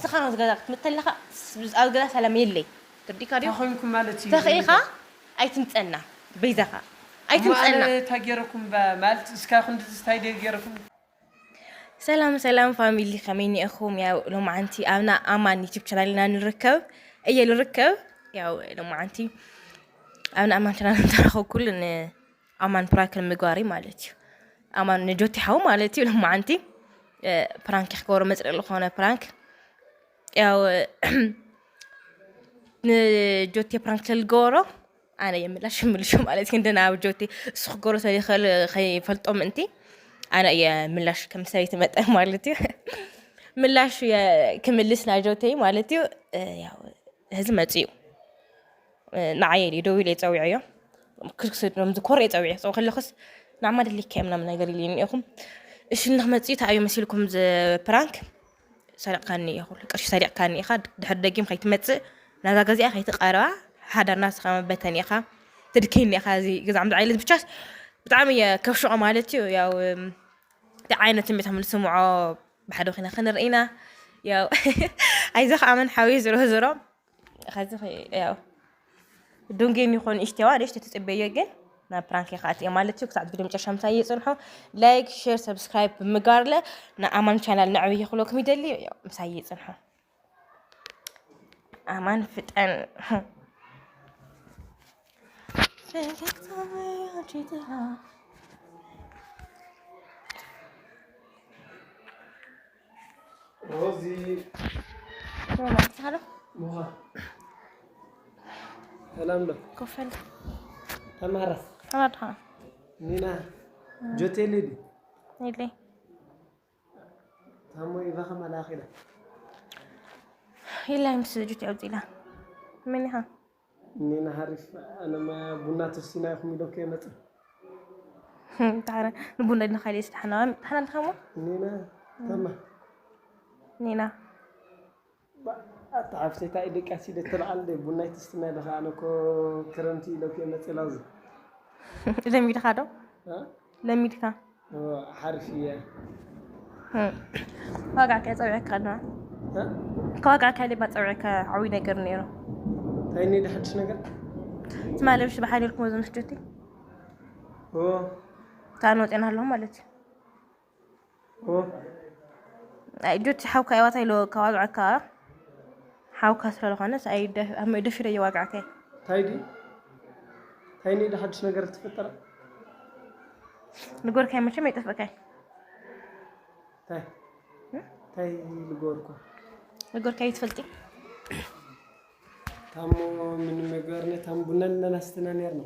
ንስኻ ኣብዚ ገዛ ክትመጽእ ኣለኻ፣ ኣብዚ ገዛ ሰላም የለይ። ተረዲእካ ድዩ? እንታይ ኮይንኩም ማለት እዩ? ተኽኢኻ ኣይትምጸና፣ በይዛኻ እሞ ኣነ ኣይትምጸና። እንታይ ገይረኩም ባ-፣ ማለት እስካኹም ድዚ እንታይ ደ ገይረኩም? ሰላም ሰላም ፋሚሊ፣ ከመይ እኒአኹም? ያው ሎማዓንቲ ኣብና ኣማን ዩቲብ ቻናል ኢና ንርከብ እየ ንርከብ። ያው ሎማዓንቲ ኣብና ኣማን ቻናል እንተረኸብኩሉ ንኣማን ፕራንክ ንምግባር እዩ ማለት እዩ። ኣማን ንጆቲ ሓው ማለት እዩ። ሎማዓንቲ እ፣ ፕራንክ ክገብሮ መፅእ ኣለኹ፣ ኾነ ፕራንክ ያው ንጆቴ ፕራንክ ተልገበሮ ኣነ እየ ምላሽ ምልሹ ማለት ግን ደና ኣብ ጆቴ እሱ ክገብሮ ተሊኸል ከይፈልጦ ምእንቲ ኣነ እየ ምላሽ ከም ሰበይቲ መጠን ማለት እዩ። ምላሽ እየ ክምልስ ናይ ጆቴ ማለት እዩ። እ፣ ያው ህዚ መፅኡ ንዓየ ድዩ ደዊለ ይፀዊዐዮ ክስድኖም ዝኮረ ይፀዊዐ ፀው ከለኩስ ንዓማ ደሊካ ምናምን ነገር ኢሉ እኒኦኹም እሺ ንክመፅኡ ተኣዩ መሲልኩም ዝ ፕራንክ ሰሪቕካኒ እየ ኩሉ ቅርሺ ሰሪቕካኒ ኢኻ ድሕር ደጊም ከይትመፅእ ናዛ ገዚኣ ከይትቀረባ ሓዳርና ስኻ መበተን ኢኻ ትድከይኒ ኢኻ እዚ ግዛዕ ምዚ ዓይነት ብቻስ ብጣዕሚ እየ ከብሽዖ ማለት እዩ ያው እቲ ዓይነት ስሜት ከም ዝስምዖ ብሓደ ኮይና ክንርኢ ኢና ያው ኣይዞ ከዓ መን ሓዊ ዝሮ ዝሮ ኸዚ ያው ዱንጌን ይኾን እሽተዋ ደሽ ተትጽበዮ ግን ናብ ፕራንክ ይኻት እየ ማለት እዩ ክሳዕ ቪድዮ መጨረሻ ምሳይ ይጽንሑ ላይክ ሼር ሰብስክራይብ ብምጋርለ ንኣማን ቻናል ንዕብይ ክብለኩም ይደሊ ያው ምሳይ ይጽንሑ ኣማን ፍጠን ፈገግታ ያንቺ ጥላ ሮዚ ሮማን ሳሎ ሙኻ ሰላም ዶ ኮፈል ተማረስ ተማድኻ ኒና ጆቴሊ ዲ ይለይ ታሞ ኢቫኸ መላኺ ኢላ ይላይ ምስ ጁት ያውፅኢላ መን ኢኻ ኒና ሃሪፍ ኣነማ ቡና ተስቲና ኢኹም ኢሎም ከየመፅእ ታረ ንቡና ኢልና ካሊእ ስታሕና ታሕና እንተኸሞ ኒና ተማ ኒና ኣታ ሓፍተይ እንታይ ደቃሲ ደ ተለዓል ደ ቡና ይትስትና ኢለኻ ኣነ እኮ ክረምቲ ኢሎም ከየመፅእ ኢላ እዚ ለሚድካ ዶ ለሚድካ ሓሪፍ እየ ዋጋዕ ከ ፀዊዕካ ዶ ከዋጋዕ ካሊእ ባ ፀዊዕካ ዓብይ ነገር ነይሩ እንታይ እኒ ድሓድሽ ነገር ትማሊ ብሽ ብሓሊልኩም ወዘ መስጆቲ ኦ ታን ወፅና ኣለኹም ማለት እዩ ኦ ኣይ ጆቲ ሓውካ ይዋታ ኢሎ ከዋግዐካ ሓውካ ስለ ዝኾነስ ኣይ ደፍ- ኣመ- ደፊረ የዋግዐካ እንታይ ድዩ እንታይ እኒ ድሓድሽ ነገር ትፍጠር ንጎርካይ መቸም ኣይጠፍእካይ እንታይ እንታይ ልጎርኩ ንጎርካይ ትፈልጢ ታሞ ምን ምግበርነ ታም ቡና እናናስተና ነርና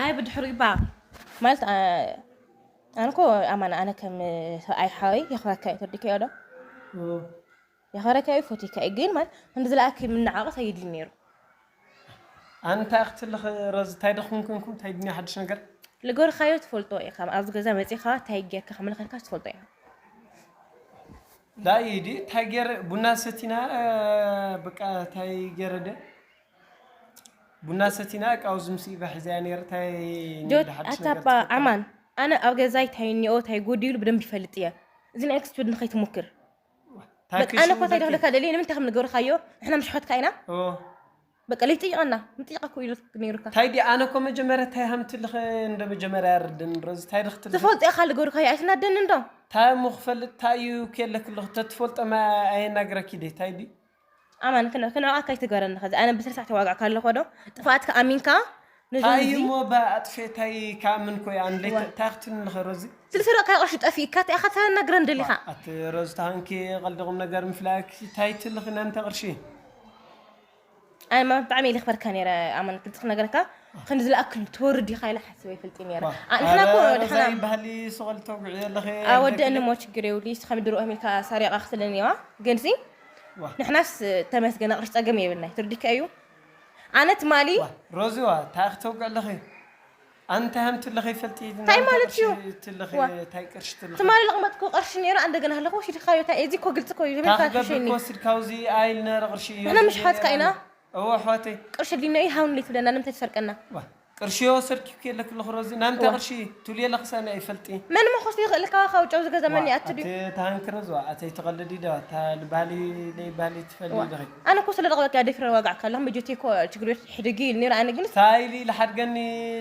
ኣይ ብድሕሪኡ ባ ማለት ኣነ ኮ ኣማን ኣነ ከም ሰብኣይ ሓወይ የኽበረካ እዩ ተርዲከዮ ዶ የኽበረካ እዩ ፎቲካ እዩ ግን ማለት ክንዲ ዝለኣክ ምናዓቐስ ኣየድሊ ነይሩ ኣንታ ክትልኽ ረዚ እንታይ ደኹም ኮንኩም እንታይ ድንያ ሓድሽ ነገር ልገርካዮ ትፈልጦ ኢኻ ኣብዚ ገዛ መፂኻ እንታይ ጌርካ ከመልኸልካ ትፈልጦ ኢኻ ዳይ ዲ እንታይ ገይረ ቡና ሰቲና በቃ እንታይ ገይረ ደ ቡና ሰቲና እቃ ኣብዚ ምስ ኢባ ሒዛያ ነይረ እንታይ ጆት ኣታባ ኣማን ኣነ ኣብ ገዛይ እንታይ እኒኦ እንታይ ጎዲሉ ብደንብ ይፈልጥ እየ እዚ ናይ ክስቱድ ንኸይትሞክር ኣነ ኮ እንታይ ደኽለካ ደልየ ንምንታይ ከም ንገብርካዮ ንሕና ምሽሖትካ ኢና በቃ ለይጥይቐና ምጥይቐ እኮ ኢሉ ነይሩካ ታይ ዲ ኣነ እኮ መጀመርያ ታይ ሃምትልኸ እንደ መጀመርያ ያርድን ረዚ ታይ ድኽትልኸ ትፈልጦ ኢኻ ልገብርካዮ ኣይትናደኒ እንዶ ታይ እሞ ክፈልጥ ታይ እዩ ክየለክ ኣለኹ ተትፈልጦ ማ ኣየናግረኪ ደ ታይ ዲ ኣማን ክን- ክንዕቃካ ኣይትግበረኒ ከዚ ኣነ ብስነ ስርዓት ተዋጋዕካ ኣለኹ ዶ ጥፍኣትካ ኣሚንካ ነዚ ታይ እዩ ህዝቢ እሞ ብኣጥፌ ታይ ክኣምን ኮይ ኣንለይ ዋ። ታይ ክትብልኸ ረዚ ስልስለ ካብ ቅርሺ ጠፊእካ እንታይ ኢኻ ተናግረን ደሊኻ ኣቲ ረዚ ታንኪ ቀልድኹም ነገር ምፍላክ ታይ ትልኽ ናንተ ቅርሺ ኣነ ማ ብጣዕሚ ኢለ ክበርካ ነይረ ኣማን ግልፂ ክነገረካ ክንዲ ዝለኣክል ትወርድ ኢኻ ኢለ ሓስበ ይፈልጥ ነይረ ዋ፣ ኣ- ንሕና ኣረ፣ እኮ ረዛ ድሕና ይበሃል ይስቐል ተጉዒ ኣለኸ ኣወደእኒ ሞ ችግር የብሉ ስኻ ምድሮ ኣሜሪካ ሰሪቓ ክትለኒ እዋ ግንሲ ዋ። ንሕናስ ተመስገን ቅርሺ ፀገም የብልና ትርዲካ እዩ ኣነ ትማሊ ዋ፣ ሮዚ ዋ እንታይ ክተውግዕ ኣለኸ ኣንተ ሃም ትለኸ ይፈልጥ እዩ እንታይ ማለት እዩ? ትለኸ ዋ። እንታይ ቅርሺ ትለኸ ትማሊ ለቕመጥኩ ቅርሺ ነይሩ ኣንደገና ኣለኹ ወሲድካዮ እንታይ እዚ እኮ ግልፂ እኮ እዩ ዘመልካ ታኽገብር ክሸኒ ክወስድ ካብዚ ኣይል ነረ ቅርሺ እዩ ንሕና ምሽ ሓትካ ኢና እዎ ኣሕዋተይ ቅርሺ ዲና እዩ ሃውን ለይትብለና ንምንታይ ትሰርቀና ዋ፣ ቅርሺ የወሰድኪ እኮ የለክ ኣለኹ ሮዚ። ናምንታይ ዋ። ቅርሺ ትብሊ የለኽ ሳኒ ኣይፈልጢ። መን እሞ ክወስድ ይኽእል? ካብ፣ ካብ ጨው ዝገዛ መን ዋ፣ ይኣቱ ድዩ? ኣቲ ታንክረዝ ዋ፣ ኣተይ ትቐልዲ ዶ? ኣታ ልባሊ ለይ ባሊ ትፈሊ ዋ። ዲኺ? ኣነ እኮ ስለ ደቕበካ ደፊረ ዋጋዕ ካለኹም በጀቴ እኮ ችግር የት ሕድጊ ኢሉ ነይሩ። ኣነ ግን ታይሊ ልሓድገኒ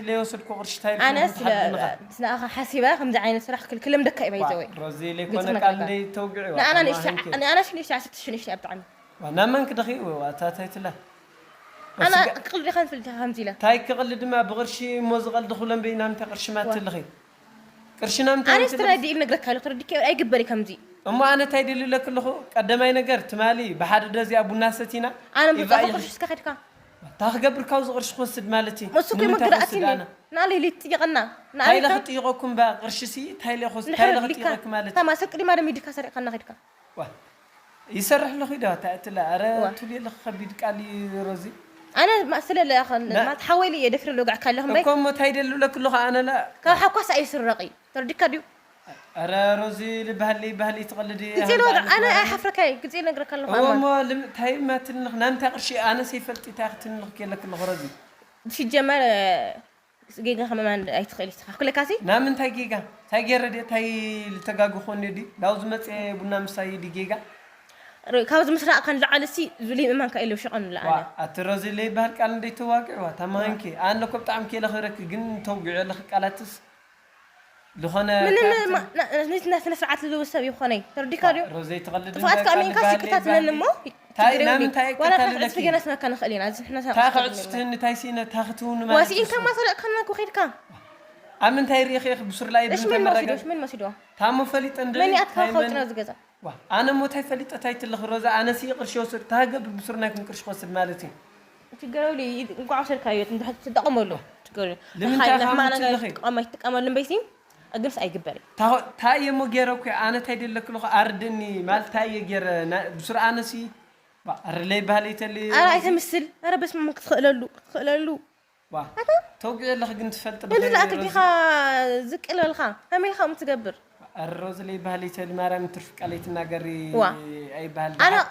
ለይወሰድኩ ቅርሺ ታይሊ ኣነ ክምዚ ስለ፣ ትሓድግኒ ኻ? ስለ ኣኻ ሓሲበ ከምዚ ዓይነት ስራሕ ክልክለም ደካ እዩ ባይዘወይ። ዋ፣ ሮዚ ለይኮነ ግልጽ ቃል ነግረካ። እንደይ ተውግዒ ዋ፣ ንኣና ንእሽተይ፣ ተማሃንኪ። ንኣና ሽን ንእሽተይ ዓሰርተ ሽዱሽተ እያ ብጣዕሚ። ዋ፣ ናብ መን ክደኺ ዋ፣ ኣታ ታይ ትላ? ኣነ ስጋ ክቕልዲ ኻን ፍልቲ ከምዚ ኢለ። ታይ ክቕልዲ ድማ ብቕርሺ እሞ ዝቐልዲ ኩለን በይና ምንታይ ቅርሺ ዋ። ማትልኺ? ቅርሺ ናምንታይ ኣነ ምትልኺ? ስትራይ ዲል ነግረካ ኣለኹ፣ ተረዲከ ኣይግበር እዩ ከምዚ። እሞ ኣነ ታይ ድልለክ ኣለኹ? ቀደማይ ነገር ትማሊ ብሓደ ደዚኣ ቡና ሰቲና፣ ኣነ ኢቫ ምጻኹ ይሕ-፣ ቅርሺ እስከ ከድካ። ታ ክገብር ካብዚ ቅርሺ ክወስድ ማለት እዩ? እሱ እኮ ንምንታይ መገዳእቲ ክወስድ እኔ። ኣነ? ንኣለ ኢለ ይጥየቐና። ንኣለ ታይ ኢለ ኢልካ? ክጥይቐኩም ባ ቅርሺ ሲ? ታይ ኢለ ክወስድ? ታይ ንሕር ኢለ ዲካ? ክጥይቐክ ማለት እዩ? ታማ ሰብ ቅዲማ ደም ይድካ ሰሪቕካና ከድካ። ዋ። ይሰርሕ ኣለኹ ኢዳ፣ ታ እትላ፣ ኣረ ዋ። ትብሊ ኣለኺ ከቢድ ቃል እዩ ሮዚ። ኣነ ማ-፣ ስለ ለ-፣ ኸ-፣ ና- ማለት ሓወይ ኢለ እየ ደፊረ ልወግዐካ ኣለኹ እምበይ። እኮ እሞ ታይ ደልብለክ ኣለኹ ኣነ ላ። ካብ ሓኳስ ኣይስረቕ እዩ። ተረዲካ ድዩ? ኣረ ሮዚ ልበሃሊ፣ ባህሊ ትቐልዲ፣ ግዜ ሃምዛ ልወግዕ፣ ኣነ ኣይነትባህሊ። ኣይሓፍረካይ፣ ግዜ ነግረካ ኣለኹ እዎ ኣማን። እሞ ልም-፣ ታይ ማትንኽ፣ ናምንታይ ቅርሺ ኣነ ሰይፈልጢ ታይ ክትንኽ ከለክ ኣለኹ ሮዚ። ሲጀመር፣ ጌጋ ከመማን ኣይትኽእል ኢኻ። ክለካሲ? ናምንታይ ጌጋ? ታይ ገይረ ድየ? ታይ ልተጋግኾ እንዮ ድዩ? ላው ዝመጽአ ቡና ምሳይ ድዩ ጌጋ? ር-፣ ካብዚ ምስራቕ ከን ልዓል እሲ ዙሊ እማን ከ ኢለ ውሽቐን ዋ፣ ለኣነ። ኣቲ ሮዚ ለይበሃል ቃል እንደይ ተዋግዕዋ፣ ታማንኪ። ኣነ እኮ ብጣዕሚ ከይለ ክብረኪ፣ ግን ተውግዑ ኣለኺ ቃላትስ። ዝኾነ ምንም ካርታ ማ-፣ ና-፣ ና-፣ ና-፣ ስነ ስርዓት ዘለዎ ሰብ ይኾነይ። ተረዲካ ድዩ? ሮዘይ ትቐልድ ጥፍኣትካ እንደ ኣሚንካ ቃል ሲክታት በሃል ነን እሞ፣ ታይ ችግር የብሉይ። ናምንታይ ዋላ ኣይቀታልለኪ? ካብ ዕጽፊ ገና ስመካ ንኽእል ኢና። እዚ ንሕና ታይ ሰብኣዊ ክዕጽፍትህኒ፣ ታይ ሲነ፣ ታይ ክትህውኒ ማለት ዋሲኢንካ እዩ? ማሰሪቕካና እኮ ኸይድካ። ኣብ ምንታይ ርኢኺ እየ ብሱር ላይ እሺ፣ ብምንታይ መን ወሲዱ? መረጋግ-? መን ወሲድዎ? ታሞ ፈሊጠ እንደ መን ይኣትካ ታይ መን? ከውፅና ዝገዛ? ዋ፣ ኣነ ሞ ታይ ፈሊጠ ታይ ትልኽ ሮዛ፣ ኣነ ሲ ቅርሺ ወስድ፣ ታገብ ብሱር ናይኩም ቅርሺ ክወስድ ማለት እዩ። ችግር የብሉይ፣ እንኳዕ ወሰድካዮ፣ እንድሕር ትጠቐመሉ። ችግር የብሉይ። ንምንታይ ተኻይልና ካሙ ሕማቕ ነገር ትልኺ? ትጥቀመ-፣ ትጥቀመሉ እምበይሲ፣ እግንስ ኣይግበርን። ታ-፣ ታይ እየ ሞ ገይረ እኮ፣ ኣነ ታይ ደለክ ኣለኹ ኣርድኒ፣ ማለት ታይ እየ ገይረ፣ ና-፣ ብሱር ኣነ ሲ፣ ዋ፣ ኣረ ለይ ባህሊ ተሊ-፣ ኣረ ኣይተምስል፣ ኣረ በስመ ኣብ ክትኽእለሉ፣ ክትኽእለሉ። ዋ፣ ኣታ? ተውግዒ ኣለኺ ግን ትፈልጢ ዶ ከምዚ ከይበለ ዝኣክል ዲኻ ሮዚ? ዝቅ ኢልካ? ከመይ ኢኻ ከምኡ ትገብር? ኣረ ሮዚ ለይ ባህሊ ተሊ ማርያም ትርፊ ቃል ኣይትናገሪ ዋ። ኣይበሃል ኣነ ደሓ።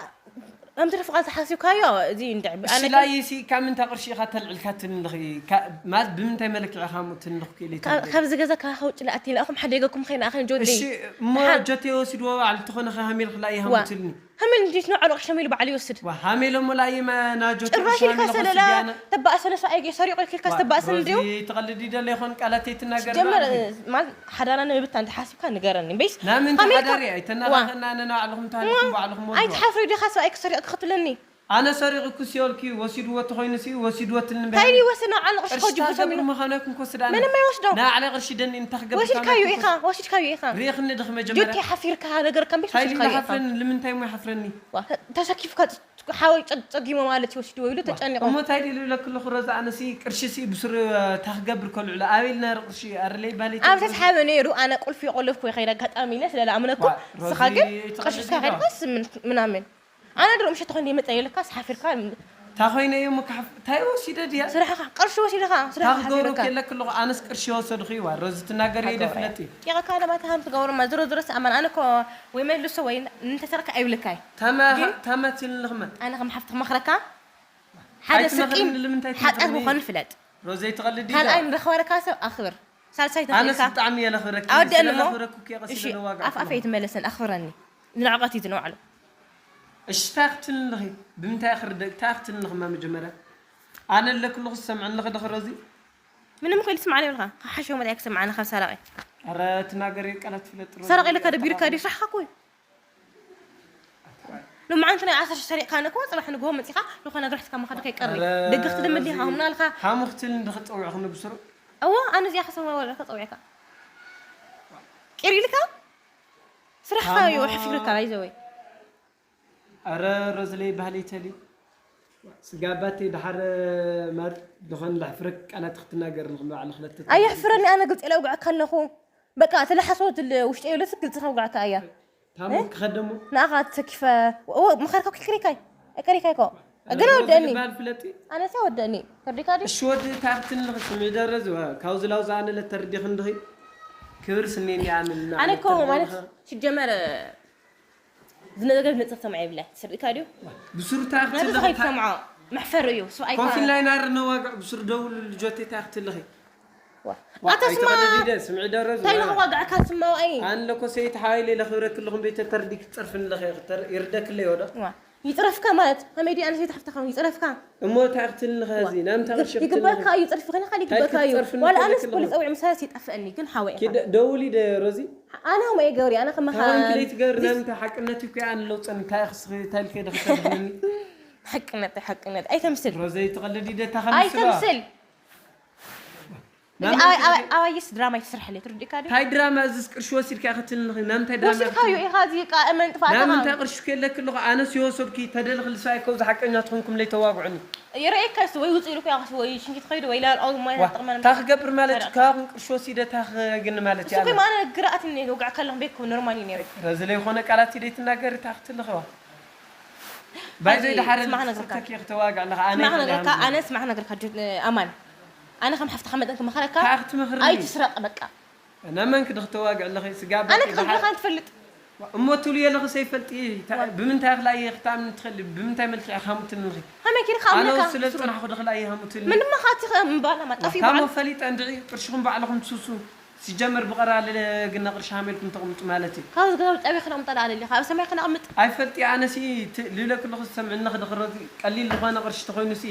ከም ትርፊ ቃል ተሓሲብካዮ፣ እዚ እንድዒ፣ እሺ ኣነ ግን ላይሲ ካብ ምንታይ ቅርሺ ኢኻ ተልዕልካ ትንልኺ? ካ-፣ ማለት ብምንታይ መለክዒ ኢኻ እሞ ትንልኽ ክኢለ ካብ፣ ትንልኺ? ካብዚ ገዛ ካብ ውጭ ለኣትኒ፣ ኣኹም ሓደገኩም ኸይና ኣኸን ጆቴ። እሺ፣ እሞ ደሓን። ጆቴ ወሲድዎ ባዕሉ እንተኾነ ኸ ሃሜል ኽላ ኢኻ ዋ። እሞ ትልኒ? ሃሜል እንዴት ነው ዓለቕ ሸሚሉ ባዕሉ ይወስድ? ዋ፣ ሃሜል እሞ ላይማ ናጆቴ ጭራሽ ኢልካ ሃሜል ሰለላ ወሲድያነ። ተባእሰነ ሰብኣይ ገ-፣ ሰሪቑ ኢልካ ዋ፣ ተባእሰነ ሮዚ እንዲዩ? ትቐልዲ ደለ ይኾን ቃላት ኣይትናገሪ ጀመር፣ ባዕልኺ። ማለት ሓዳራና ምብታን ተሓሲብካ ንገረኒ። እምበይስ ናምንታይ ሃሜልካ ሓዳር እያ? ዋ። ኣይተናኻኸና ኣነ ንባዕልኹም ተሃሊኹም ዋ። ባዕልኹም ወዶ። ኣይትሓፍሪ ዲኻ ሰብኣይ ክሰሪቕ ክኽትለኒ? ኣነ ሰሪቑ ክስ ይበልኪ፣ ወሲድዎ ተኾይኑ ሲ፣ ወሲድዎ ትልኒ እንታይ በይነይ። ይወስድ? ንዓል ቅርሺ ቅርሺ ከጅቡ ታሃግር ሰሚኑ። ምዃኑ ኣይኩን ክወስድ ኣነ። ምንም ኣይወስዶ። ንዓለ ቅርሺ ደኒ እንታይ ክገብር ወሲድካዮ ታማኝ ኢኻ፣ ክወስድ? ወሲድካዮ ኢኻ። ሪእኽኒ ዶ ከመጀመርያ? ጆቴ ሓፊርካ ነገር ከም ቤት እንታይ ወሲድካዮ ኢላ ኢኻ። ሓፍረኒ? ልምንታይ እሞ ይሓፍረኒ? ዋ፣ ተሰኪፍካ ፅ-፣ ሓወይ ጸ-፣ ጸጊሞ ማለት እዩ ወሲድዎ ኢሉ ዋ፣ ተጨኒቑ። እሞ እንታይ ድዩ ልብለኪ ኣለኹ ሮዛ፣ ኣነ ሲ ቅርሺ ሲ ብሱር፣ እ፣ ታክገብር ከልዕሎ ኣበይ ኢልና ቅርሺ ኣረለይ ባለይ ኣብ ተብሎ ተስሓበ ነይሩ፣ ኣነ ቁልፊ የቆለፍኩ ይኸይድ ኣጋጣሚ ኢለ ስለ ለኣምነኩ፣ ዋ፣ ንስኻ ሮዚ ግን ተቐልዲ ቅርሺ እስካ ዶ? ከይድካስ ምን-፣ ምናምን። ኣነ ድሮ ምሸት ተኾይኑ ይመጸ ኢልካስ ሓፊርካ። እንታይ ኮይነ እዩ ምካሓፍ-፣ እንታይ ወሲደ ድያ? ስራሕኻ፣ ቅርሺ ወሲድኻ፣ ስራሕኻ ታኽገብሩ ሓፊርካ። ከለክ ኣለኹ፣ ኣነስ ቅርሺ ወሰድኹ እዩ፣ ዋ፣ ሮዚ ትናገር እየ ኣቶ ደፍለጥ እዩ። ቂቕካ ለማታ ሃም ትገብሮ ማ፣ ዝሮ ዝሮ ሰኣማን፣ ኣነ እኮ ወይ መልሶ ወይ እንተሰርካ ኣይብልካይ። ታማ-፣ ግን ታማ ትልልኽመ። ኣነ ከም ሓፍቲ ክመኽረካ፣ ሓደ ስርቂ ኣይትመኽርኒ፣ ንምንታይ ሓጢኣት ትመኽርኒ? ምዃኑ ፍለጥ። ሮዘይ ትቐልዲ ካልኣይ ዶ? ንረኽበረካ ሰብ ኣኽብር። ሳልሳይ ኣነስ ተኽኢልካ። ብጣዕሚ እየ ለኽብረኪ፣ ኣወደኒ ስለ እሞ። ለኽብረኩ እየ ቀሲለ እሺ፣ ለዋጋዕ ኣፍ ኣፈይ ኣለኹ። ኣይትመለሰን፣ ኣኽብረኒ። ንዕቐት እዩ ዝንባዕሉ። እሺ፣ እንታይ ክትብልኒ ኣለኺ? ብምንታይ ክርደእ? እንታይ ክትብልኒ ኣለኺ? መጀመርያ ኣነ ኣለኩ ኣለኹ፣ ዝሰምዐኒ ኣለኺ ዶ ሮዚ? ምንም እኮ ኢሉ ትስምዓኒ የብልካ። ካብ ሓሸው መፅኣ ክሰምዓኒ ካብ ሰራቂ። ኧረ ትናገሪ ቃላት ፍለጥ ሮዚ። ሰራቂ ኢልካ ደቢርካ ድዩ? ስራሕካ እኮ እዩ። ሎማዓንቲ ናይ ዓሰርተ ሺሕ ሰሪቕካ ነኮ፣ ጽባሕ ንግሆ መጺኻ ዝኾነ ነገር ሒዝካ ምኻድካ ኣይቀሪ። ኧረ ደገ ክትድምል ዲኻ? ሮዚ፣ ከምና ኣልካ። ሃሙ ክትብልኒ ዶ ክጸውዕኽኒ ብስሩ? እዎ፣ ኣነ እዚኣ ክሰማ ወላ ተጸዊዕካ። ቂር ኢልካ? ስራሕካ እዩ ሓሙ። ኣሕፊርካ፣ ባይዘወይ። ኣረ ሮዝለይ ባህሊ ተሊ ስጋባተይ ደሓር ማር ዝኾን ለሕፍረክ ቃላት ክትናገር ንኽባዕ ንኽለተ ኣየሕፍረኒ፣ ኣነ ግልፂ ኢለ ውግዐካ ኣለኹ። በቃ ተለሓሶ ትል ውሽጢ የብለስ ግልፂ ከውግዐካ እያ። ታሞ እ? ክኸደሞ ንኣኻ ተሰኪፈ፣ ኦ፣ ምኸርካ እኮ ይቅሪካይ፣ ይቅሪካይ እኮ። ግን ኣረ ወደኒ። ሮዝሊ በሃል ፍለጢ። ኣነስ ወደኒ። ተርዲካ ድዩ? እሺ ወዲ ታክትን ንኽስምዕ ደረዝ፣ ካብዚ ላውዛ ኣነ ለተርዲኽ እንድኺ ክብር ስኔኒ ኣነ ኣነ እኮ ማለት ሽጀመር ዝነገር ንጽህ ሰማዕ ይብለ። ስርኢካ ድዩ? ብሱርታ ናብዚ ክትልኽ ከይትሰምዖ። መሕፈሪ እዩ። ሰብኣይ ኮፍ ኢልና ኢና ርነዋግዕ ብስሩ ደውሉ ልጆቴ እንታይ ክትልኺ? ዋ፣ ኣታ ስማ ኣይተቐደዲ ደ ስምዒ ደረዝ እንታይ ኢልካ ዋግዕካ ስማ ዋኣይ? ኣነ ለኮ ሰይቲ ሓዋይ ለለ ክብረክልኹም ቤተ ተርዲ ክትጸርፍኒ ለኸ ይርደክለይ ወዶ ዋ፣ ይፅረፍካ ማለት ከመይ ድዩ ኣነሰይቲ ሓፍትኻ ይፅረፍካ? እሞ እንታይ ክትልኒ ኸዚ ናምታ ቅርሺ ይግበካ እዩ ፅርፊ ከነ ካልእ ይግበካ እዩ። ዋላ ኣነስ ፖሊስ ፀዊዑ ምሳለስ ይጠፍአኒ ግን ሓወ ኢኻ። ደውሊ ደ ሮዚ ኣነ ሞ የገብሪ ኣነ ከማኻ ታኾንኪ ለይትገብሪ ናምታ ሓቅነት እኮ ኣነ ለውፀን እንታይ ክስኺ ታይልከ ደኽተርድኒ ሓቅነት ሓቅነት ኣይተምስል ሮዘይ ትቐልዲ ደታ ከምስሎ ኣይተምስል ኣባይስ ድራማ ይትስርሐለይ ትርድእካ ድዩ? ታይ ድራማ እዝስ ቅርሺ ወሲድካ ክትልንኺ ናምንታይ ድራማ ወሲድካዮ ኢኻ እዚ ቃ እመን ጥፋእካ ናምንታይ ቅርሺ ከለክ ኣለኹ ኣነስ ይወሰድኪ ተደልኺ ልሳይ ከብዚ ሓቀኛ ትኾንኩም ለይተዋግዑኒ ይረኤካ ስ ወይ ውፅእ ኢልኩ ያኸስ ወይ ሽንቲ ትኸይዱ ወይ ላል ኣው ማይ ተጥመን እንታይ ክገብር ማለት እዩ ካብኹም ቅርሺ ወሲደ ታኽግኒ ማለት እዩ እሱ ማነ ግርኣት እኔ ወግዕ ከለኹም ቤት ክብ ኖርማል እዩ ነይሩ ረዚ ለይኾነ ቃላት ሂደይ ትናገር ታኽትልኸዋ ባይዘይ ድሓረ ክተኪ ክተዋግዕ ኣለኻ ኣነ ስማዕ ክነግረካ ኣነ ስማዕ ክነግረካ ኣማን ኣነ ከም ሓፍትኻ መጠን ክመኽረካ ኣይትስረቕ በቃ እና መን ክድኽተዋግዕ ኣለኺ ስጋብ ኣነ ክኽብርኻ ትፈልጥ እሞ ትብሉ የለኺ ሰይፈልጥ ብምንታይ ክላየ ክታምን ትኽእል ብምንታይ መልክዕ ሃሙትልንኺ ከመይ ኪድ ኣነ ከኣምነካ ስለ ዝፀናሕኹ ድኽላየ ሃሙትልኒ ምን ድማ ካቲ ምባላ ማጣፊ ታሞ ፈሊጠ እንድዒ ቅርሽኹም ባዕልኹም ትስሱ ሲጀመር ብቐራለ ግን ቅርሺ ሃመልኩም ተቕምጡ ማለት እዩ። ካብ ገዛ ውልቀ ቤት ክነቕምጠላ ኣለሊ ካብ ሰማይ ክነቕምጥ። ኣይፈልጥ ኣነ ሲ ልብለ ክለኹ ዝሰምዕኒ ክድኽሮ ቀሊል ዝኾነ ቅርሺ ተኾይኑ ሲ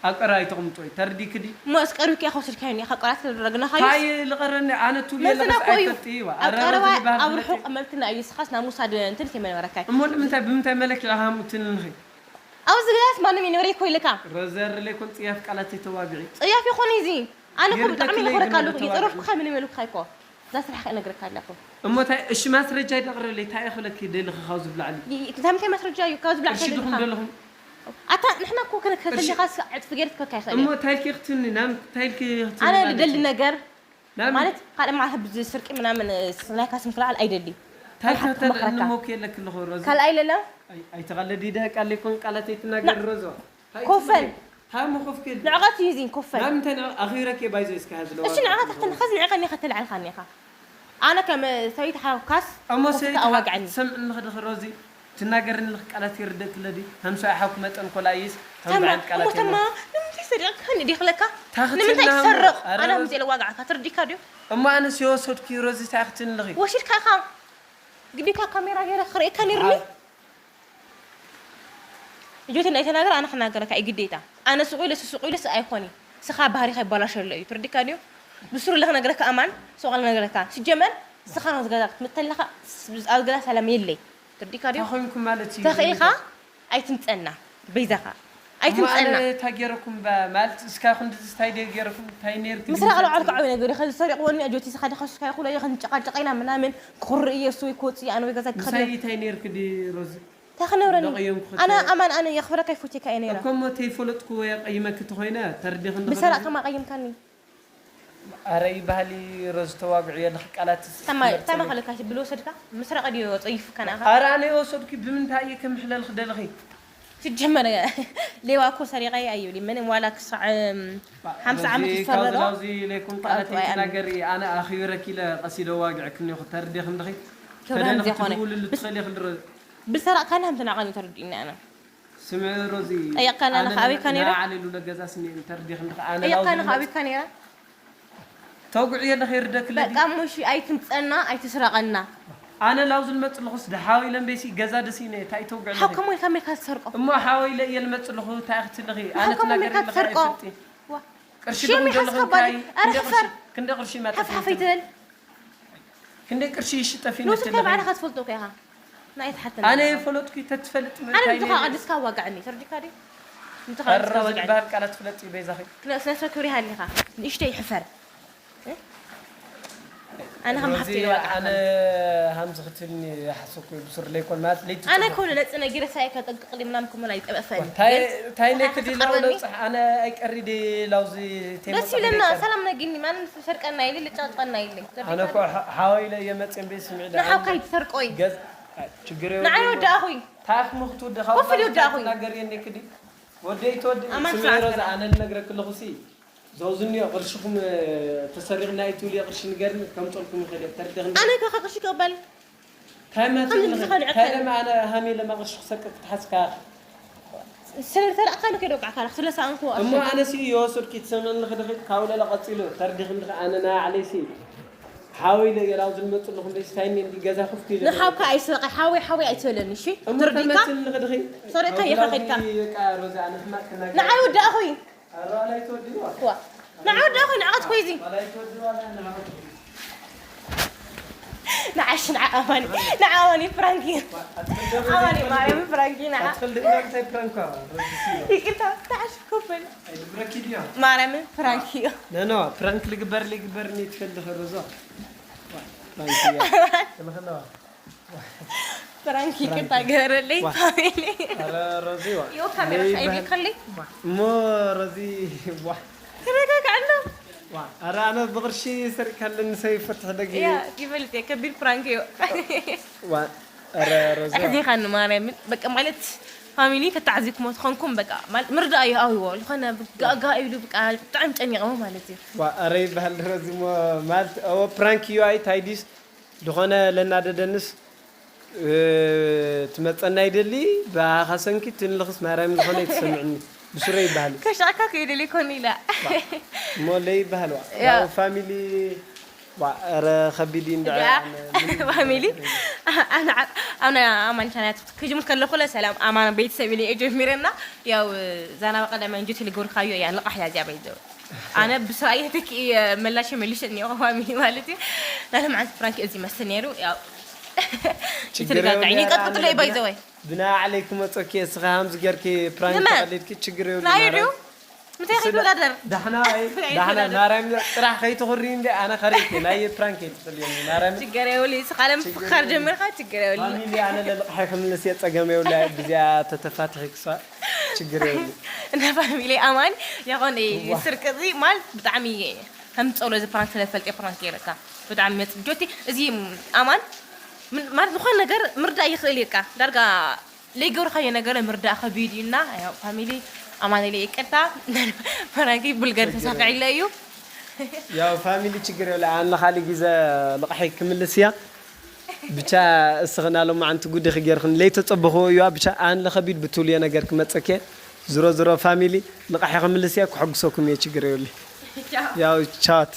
ኣብ ቀረ ኣይተቕምጦ እዩ ተርዲክ ዲ። እሞ እስቀርብኪ ኢኻ ወሲድካዮ እኒኻ ቀራት ተደረግናኻዮ። ታይ ልቐረኒ ኣነ ቱ ልየለኸስ ኣይፈልጥ እዩ። ኣብ ቀረባ ኣብ ርሑቕ መልትና እዩ ስኻስ ናብ ሙሳድ እንትን ከይመነበረካይ። እሞ ንምንታይ ብምንታይ መለኪዕ ሃሙትንንኺ። ኣብዚ ገዛስ ማንም ይንበረይ እኮ ኢልካ። ረዘር ለይኮን ጽያፍ ቃላት ተዋግዒ። ጽያፍ ይኾን እዚ ኣነ እኮ ብጣዕሚ ይኾረካ ኣለኹ ይጸረፍኩካ ምንም የልኩካ እኮ እዛ ስራሕካ እነግረካ ኣለኹ እሞ ታይ እሺ ማስረጃ ይደቕረለይ ታይ ይኽለኪ ደልኺ ካብ ዝብላዕሊ እንታይ ምታይ ማስረጃ እዩ ካብ ዝብላዕ እሺ ድኹም ደልኹም ኣታ ንሕና እኮ ከነከተልካ ዕጥፊ ገይረ ትከካ ይኽእል እሞ ታይልኪ ክትኒ ናም ታይልኪ ክትኒ ኣነ ልደሊ ነገር ማለት ካልእ መዓልቲ ብዚ ስርቂ ምናምን ናይካ ስም ክልዓል ኣይደሊ ካልኣይ ለላ ኣይተቐለዲ ደቃ ለይኮን ቃላት ኣይትናገር ረዞ ኮፈል ንዕቐት እዩ ዚን ኮፈል ናምንታይ ኣኺረኪ ባይዞ እስካ ዝለዋ እሺ ንዕቐት ክተን ኸዚ ንዕቐኒ ከተልዓልካኒ ኢኻ ኣነ ከም ሰበይቲ ሓውካስ እሞ ሰበይቲ ኣዋግዐኒ ሰምዕኒ ኸዲ ሮዚ ትናገርኒ ቃላት ይርደክለ ድዩ ከም ሰብኣይ ሓውኪ መጠን ኮላይስ ከምዚ ዓይነት ቃላት እሞ ተማ ንምንታይ ሰሪቕካኒ ድዩ ክለካ ንምንታይ ትሰርቕ ኣነ ከምዚ ኢለ ዋግዓካ ትርዲካ ድዩ እሞ ኣነስ የወሰድኩ ሮዚ እንታይ ክትንልኺ ወሲድካ ኢኻ ግዴታ ካሜራ ገይረ ክርእየካ ነይሩኒ ጆቲ ናይ ተናገር ኣነ ክናገረካ እዩ ግዴታ ኣነ ስቑ ኢለ ስስቑ ኢለ ስኣይ ኮኒ ስኻ ባህሪኻ ይባላሸ ኣሎ እዩ ትርዲካ ድዩ ብስሩ ለክ ነገረካ ኣማን ሶቓል ነገረካ ሲጀመር ስኻ ነው ዝገዛ ክትምተለኻ ኣብ ገዛ ሰላም የለይ ትርዲካ ድዩ ተኾንኩም ማለት እዩ ተኽኢኻ ኣይትምፀና በይዛኻ ኣይትምፀና እሞ ኣነ እንታይ ገይረኩም ባ- ማለት እስካ ክንድዚ እንታይ ደይ ገይረኩም እንታይ ነይርኩ ምስራቕ ኣልዓልካ ዓብይ ነገር እዩ። ከዚ ሰሪቕዎ እኒኦ ጆቲ ስኻ ዲኻ ሽካ ይኹሎ እዩ ከንጨቃጨቀ ኢና ምናምን ክኽርኢ እየ እሱ ወይ ክወፅእ ኣነ ወይ ገዛ ክኸድ ምሳይ እንታይ ነይርክ ዲ ሮዚ እንታይ ክነብረኒ ደቐየምኩ ኣነ ኣማን ኣነ የኽብረካ ይፎቴካ እየ ነይረ እኮ እሞ ተይፈለጥኩ ወይ ኣቀይመክ ተኾይነ ተርዲኽ እንዲ ብሰራቕ ከማቐይምካኒ ኣረ ይበሃል ሮዚ ተዋግዑ የለኺ ቃላት ተማኸለካ ብልወሰድካ ምስራቕ ድዮ ፀይፉካ ንኣኻ ኣረ ኣነ የወሰድኩ ብምንታይ እየ ከምሕለልክ ደለኺ ትጀመረ ሌባ እኮ ሰሪቐ ኣይብልን ምንም ዋላ ክሳዕ ሓምሳ ዓመት ይፈረዶ ላውዚ ለይኩም ቃላት ኣይትናገሪ ኣነ ኣኺብረኪ ኢለ ቀሲደ ዋግዕክኒ እኮ ተርዲኽ እንድኺ ተደንኺ ትውልሉ ትኸሊ ክድረ ብሰራቕካኒ ከም ትናቐኒ ተረዲእኒ ኣነ ስምዒ ሮዚ ጠየቕካኒ ኣነ ከኣበይካ ነይረ ዓሊሉ ለገዛ ስኒ ተርዲኽ እንድኺ ኣነ ጠየቕካኒ ከኣበይካ ነይረ ተውግዕዮ ለኸ ይርደክለ ድዩ? በቃ እሞ እሺ ኣይትምፀና ኣይትስረቐና። ኣነ ላው ዝልመፅ ኣለኹስ ድሓወይ ለምቤሲ ገዛ ደስ ኢነ እንታይ ተውግዕ ለኸ? ሓው ከሞይ ከመይ ኢልካ ትሰርቆ? እሞ ሓወይ ለእየ ልመፅ ኣለኹ እንታይ ክትልኺ? ኣነ ሓው ከሞይ ትናገር ኢልካ ለኸ ትሰርቆ? ኣይፈልጢ። ዋ። ቅርሺ ሽም ደኹም ይሓስካ ዘለኹም ባሪ። እንታይ? ኣረ ክንደ ቅርሺ- ሕፈር። ክንደ ቅርሺ መጠን ሓፍሓፈይ ትብል። ክንደይ ቅርሺ ይሽጠፍ እዩ ንወስድ ነትለኺ? ባዕልኻ ትፈልጦ እኮ ኢኻ። ንኣይ ትሓተና ኣነ ኣለኻ። ፈለጥኩ ተትፈልጥ ኣነ እንታይ ምትኻ ነይሩ? ቀድስካ ዋጋዕኒ ተረዲካ ድዩ? ምትኻ ቀድስካ ረዚ ዋጋዕኒ ዝበሃል ቃላት ፍለጥ እዩ በይዛኺ። ክለ- ስነ ስርዓት ክብሪ ሃሊኻ ንእሽተይ ሕፈር። እ? ኣነ ከም ረዚ ሓፍቲ ኢለ ዋጋዕኒ። ኣነ ሃምዚ ክትልኒ ሓሰብኩ ብሱር ለይኮን ማለት ለይቲ ኣነ ጽቡቕ። ኮነ ነጽ ነጊረ ሳይ ከጠንቅቕሊ ምናምን ክሙን ኣይጠበፈኒ። ታይ- ታይ ነክዲ ላው ለውፅሕ ኣነ ኣይቀሪዲ ላውዚ ደስ ይብለና። ሰላም ነጊኒ ማንም ዝሰርቀና የለ ልጫወትቀና የለ። ኣነ እኮ ሓ- ሓወይ ኢለ እየ መፅእ እምበይ ስምዒ ደኣ ንሓውካ ኣይትሰርቆይ። ገዝ ችግር የብሉን። ንዓይ ወዳእኹይ። ታኽሙ ክትወዲ ካብ ኮፍ ኢሉ ወዳእኹይ። ትናገር የኔ ክዲ ወደይ ትወዲ ኣማን ስምዒ ስርዓት ሮዛ ኣነ ልነግረክ ኣለኹ ሲ ዘውዝኒዮ ቅርሽኹም ተሰሪቕና ኣይትብልዮ ቅርሺ ንገርኒ ከምፀልኩም ይኸደ ተርደኽኒ ኣነ ከኸ ቅርሺ ክቕበል ታይማ ከምዚ ትብልኺ? ዝኸድዐ ታይደማ ኣነ ሃሜ ለማ ቅርሺ ክሰርቅ ክትሓስካ ስለ ዝተላእካሉ ከይደ ውቃዕካ ክትብለ ሰኣንኩ። እሞ ኣነ ሲ የወሰድኪ ትሰምዕኒ ኽድኺ ካብ ለለ ቀጺሉ ተርዲኽኒ ኸ ኣነ ናይ ዓለይሲ ሓወይ ለገላው ዝመጽ ኣለኹም ደስ ታይም እንዲ ገዛ ክፍት ኢለ ንሓውካ ኣይስረቀ ሓወይ ሓወይ ኣይትበለኒ እሺ። እሞ ትርዲካ ተመጽኒ ኽድኺ ሰሪካ ይኸኸድካ። በቃ ሮዛ ኣነ ሕማቅ ክናገር ንዓይ ወዳእኹይ ኣራላይ ተወዲዋ ዋ ንዓይ ወዳእኹይ ንዓት ኮይዚ ኣራላይ ተወዲዋ ንዓት ንዓሽ ንዓ ኣማኒ ንዓ ኣማኒ ፍራንኪ ኣማኒ ማርያም ፍራንኪ ንዓ ኣትፈልጥ እንታይ ፕራንኳ ሮዚ ይቅርታ ንዓሽ ኮበል ኣይድብረኪ ድያ ማርያም ፍራንኪ እዩ ኖ ኖ ፕራንክ ልግበር ልግበር ኒ ትፈልጥ ሮዛ ፕራንክ እያ ተመኸለዋ ፍራንክ ይቅርታ ገረለይ ፋሚሊ ኧረ ሮዚ ዋ ዮ ካሜራ ነይ ሻይ ባህል- ቢከለይ እሞ ሮዚ ዋ ተረጋጋዕ ኣሎ ዋ ኧረ ኣነ ብቕርሺ ሰሪቅካለኒ ሰብ ይፈትሕ ደጊ ያ ይፈልጥ እየ ከቢድ ፕራንክ እዩ ዋ ኧረ ሮዚ ዋ ኣሕዚኻኒ ማርያምን በቃ ማለት ፋሚሊ ተታዕዚኩሞ ትኾንኩም በቃ ማለት ምርዳእ እዩ ኣውዎ ዝኾነ ጋጋ ኢሉ በቃ ብጣዕሚ ጨኒቕዎ ማለት እዩ ዋ ኧረ ይበሃል ሮዚ እሞ ማለት ኦ ፕራንክ እዩ ኣይ ታይዲስ ዝኾነ ለናደደንስ ትመፀና ይደሊ ብኣኻ ሰንኪ ትንልኽስ ማርያም ዝኾነ ይትሰምዕኒ ብሱረ ይበሃል ከሻካ ከይደሊ ኮን ኢላ እሞ ለይ ይበሃል ዋ ያው ፋሚሊ ዋ ኧረ ከቢድ እዩ እንዳ ፋሚሊ ኣነ ኣማን ቻናት ክጅምር ከለኹ ለሰላም ኣማን ቤተሰብ ኢለ ጀሚረና ያው ዛና በቀዳማይ እንጆት ልገብርካዮ እያ ልቃሕ እያ እዚኣ በይዘው ኣነ ብስራየ ተኪ መላሽ መልሽ እኒኦ ፋሚሊ ማለት እዩ ናለ መዓልቲ ፍራንክ እዚ መስል ነይሩ ያው ይትረጋጋዕኒ ቀጥሎ እዩ ባይዘወይ ብና ዓለይክ መፀኪ እስኻ ሃምዚ ገርኪ ፕራንክ ተቐሊድኪ ችግር የብሉ ናይዱ ምንታይ ከይትወዳደር ዳሕና ዳሕና ማርያም ጥራሕ ከይትኹሪ እንዲ ኣነ ከሪእኪ ናይ ፕራንክ እየ ትኽልየኒ ማርያም ችግር የብሉ እስኻ ለምፍኻር ጀምርካ ችግር የብሉ ፋሚሊ ኣነ ለልቕሐ ክምልስ እየ ፀገም የብሉ ብዚኣ ተተፋትሒ ክሷ ችግር የብሉ እና ፋሚሊ ኣማን ያኾን ስርቅዚ ማለት ብጣዕሚ ከም ጸሎ እዚ ፕራንክ ስለ ዝፈልጥ ፕራንክ ገይረካ ብጣዕሚ መጽ ጆቲ እዚ ኣማን ማለት ዝኾነ ነገር ምርዳእ ይኽእል እካ ዳርጋ ለይገብርካዮ ነገር ምርዳእ ከቢድ እዩና ፋሚሊ ኣማን ኢለ ይቅርታ ፕራንክ ቡልገር ተሳኺዕለ እዩ ያው ፋሚሊ ችግር የለ ኣነ ካሊ ግዜ ልቕሐይ ክምልስ እያ ብቻ እስኽና ሎማዓንቲ ጉዲ ክጌርክን ለይተጸበኽዎ እዩዋ ብቻ ኣነ ለኸቢድ ብትብልዮ ነገር ክመጸኬ ዝሮ ዝሮ ፋሚሊ ልቓሐ ክምልስ እያ ክሐጉሰኩም እየ ችግር የብሉ ያው ቻት